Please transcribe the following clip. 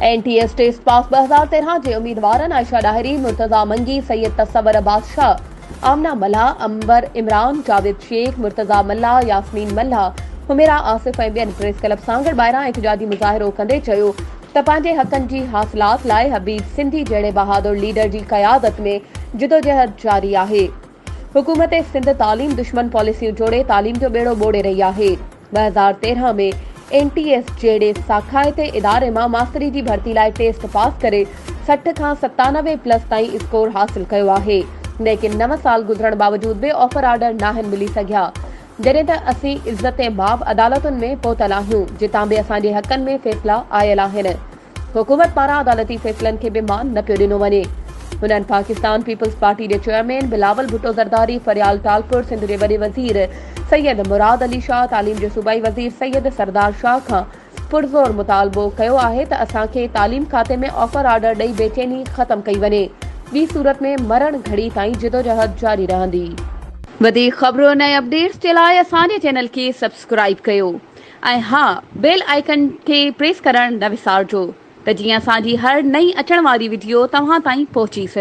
N T S test pass 2013 جي اميدوارن عائشه ڏاهري، مرتضيٰ منگي، سيد تصور عباس شاهه، آمنه ملاح، عنبر عمران، جاويد شيخ، مرتضيٰ ملاح، ياسمين ملاح، حميرا آصف ۽ ٻين پريس ڪلب سانگهڙ ٻاهران احتجاجي مظاهرو ڪندي چيو ته پنهنجي حقن جي حاصلات لاء حبيب سنڌي جهڙي بهادر ليڊر جي قيادت ۾ جدوجهد جاري آهي. حڪومت سنڌ تعليم دشمن پاليسيون جوڙي تعليم جو ٻيڙو ٻوڙي رهي آهي. 2013 ۾ اين ٽي ايس جهڙي ساکائتي اداري مان ماستري جي ڀرتي لاء ٽيسٽ پاس ڪري 60 کان 97 پلس تائين اسڪور حاصل ڪيو آهي ليڪن نو سال گذرڻ باوجود به آفر آرڊر ناهن ملي سگهيا جڏهن ته اسين عزت ماب عدالتن ۾ پهتل آهيون جتان به اسان جي حقن ۾ فيصلا آيل آهن. حڪومت پاران عدالتي فيصلن کي به مان نه پيو ڏنو وڃي. هنن پاڪستان پيپلز پارٽي جي چيئرمين بلاول ڀٽو زرداري، فريال ٽالپر، سنڌ جي وڏي وزير سيد مراد علي شاهه، تعليم جي صوبائي وزير سيد سردار شاهه کان پرزور مطالبو ڪيو آهي ته اسان کي تعليم کاتي ۾ آفر آرڊر ڏئي بيچيني ختم ڪئي وڃي، ٻي صورت ۾ مرڻ گهڙي تائين جدوجهد جاري رهندي. وڌيڪ خبرن ۽ اپڊيٽس جي لاء اسان جي چينل کي سبسڪرائيب ڪيو. ۽ ها بيل آئيڪن کي پريس ڪرڻ نه وسارجو ته جيئن اسان جي هر نئين اچڻ واري وڊيو توهان تائين پهچي سگهي.